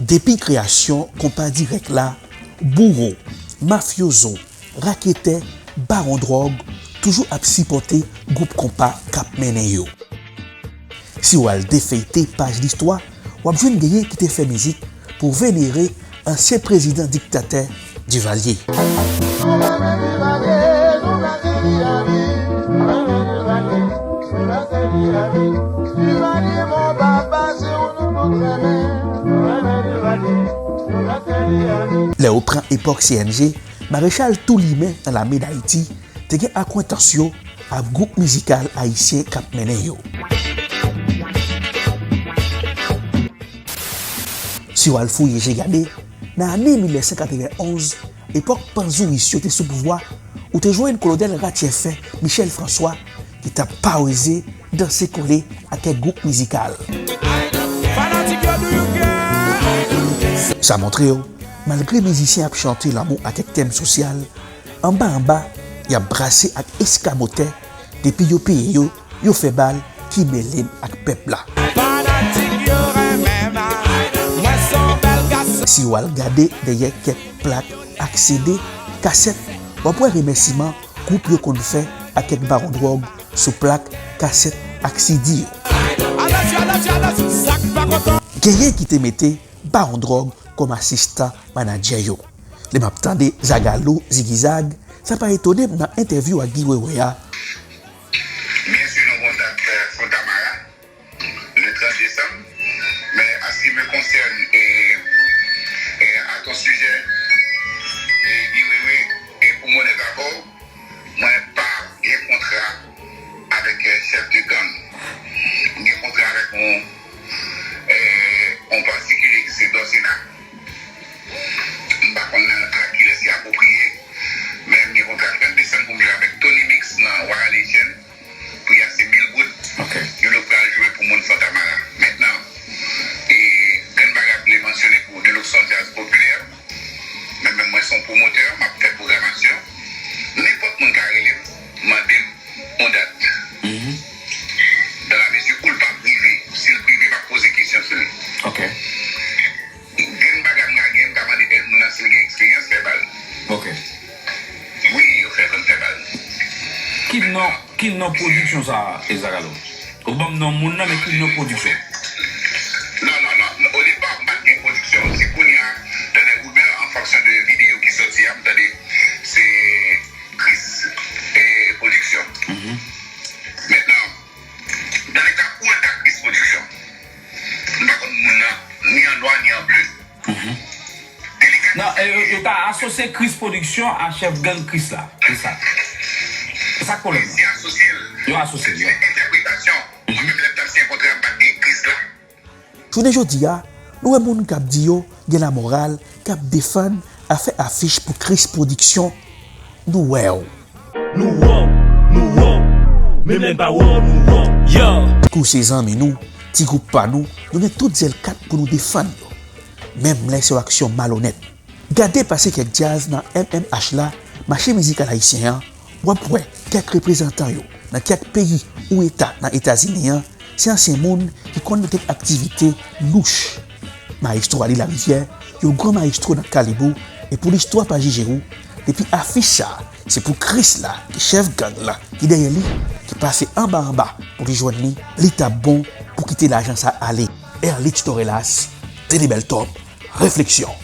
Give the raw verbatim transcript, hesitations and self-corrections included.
Depi kreyasyon konpa dirèk la, bouro, mafyozo, raketè, bawon dwòg toujou ap sipòte gwoup konpa k ap mennen yo. Si w al defeyte paj listwa, w ap jwenn genyen ki te fè mizik pou venere ansyen prezidan diktatè Duvalier. Lè ou pran epòk C N G, Marechal Toulimen nan lame Dayiti te gen akwentans yo ak gwoup mizikal ayisyen k ap mennen yo. Si w al fouye je gade, nan ane mil nèf san katrevenn onz, epòk panzouris yo te sou pouvwa, ou te jwenn kolonèl Ratchèfè Michel François ki t ap paweze, danse kole ak kèk gwoup mizikal. Sa montre w, malgre mizisyen ap chante lanmou ak kèk tèm sosyal, anba anba, y ap brase ak eskamotè, depi yo peye yo, yo fè bal ki mele n ak pèp la. Si w al gade dèyè kèk plak ak C D, kasèt, w ap wè remèsiman gwoup yo konn fè ak kèk bawon dwòg sou plak, kasèt ak C D yo. Genyen ki te mete bawon dwòg kòm asistan manadjè yo. Lè m ap tande Zagalou, Zigizag, sa pa etone m nan entèvyou ak Guy Wewe a. Byen si, nou kontak, euh, Fontamara le trente décembre, mais en ce qui me concerne, et, et à ton sujet, et Guy Wewe, et pour mon d'accord, mwen pa gen kontra avèk, euh, chèf de gang. M gen kontra avèk yon, euh, yon patikilye ki se Dòsena. M pa konn a kilès li apwopriye, men m gen kontra trant desanm pou m jwe avèk Tony Mix nan Wild Haitian. Pri a se mil goud. Ok. Yon lòt pral jwe pou moun Fontamara. Mentnan, e, grenn bagay m vle mansyone pou nou, nou k son djaz popilè. Men menm mwen se yon pwomotè, m ap fè pwogramasyon. Nenpòt moun ka rele m, mande m yon dat. Mhm. Dans la mesure où l p ap rive, si l rive, m ap poze kesyon sou li. Ok. Grenn bagay m ka gen, m ka mande èd moun nan si l gen eksperyans fè bal. Ok. Wi, yo fè konn fè bal. Ki non, ki non pwodiksyon sa a, Zagalou? Ou ban m non moun nan, men ki non pwodiksyon? Non, non, non. Au départ, m pa t gen pwodiksyon. Se kounye a, dans les rumeurs, en fonction de vidéo ki sòti a, m tande se Chris, eh, Production. Mhm. Maintenant, dans le cas où l ta Chris Production, m pa konn moun nan, ni an nwa, ni an ble. Mhm. Non, e, yo, yo ta asosye Chris Production a chèf gang Chris la. Se sa. Se sa k pwoblèm nan. Yo asosye l. Yo asosye l, yo. Se entèpretasyon. Mwen menm lè m t ap siyen kontra, m pa t gen Chris la. Jounen jodi a, nou wè moun k ap di yo gen lamoral, k ap defann afè afich pou Chris Production. Nou wè w. Nou wè w, nou wè w, menm lè n pa wè w, nou wè w. Yeah. Kou se zanmi nou, ti gwoup pa nou, nou gen tout zèl kat pou nou defann yo. Menm lè se yon aksyon malonèt. Gade pase kèk djaz nan M M H la, mache mizikal ayisyen an, w ap wè kèk reprezantan yo nan kèk peyi ou eta nan Etazini an, se ansyen moun ki konn gen kèk aktivite louch. Mayestwo Ali Larivière, yon gran mayestwo nan Kalibou, e pou listwa pa jije ou, depi afich sa, se pou Chris la, ki chèf gang la, ki dèyè li, ki pase anba anba pou li jwenn li, li t ap bon pou kite lajan sa ale. Erlich Torelas, Teddy Beltop, Refleksyon.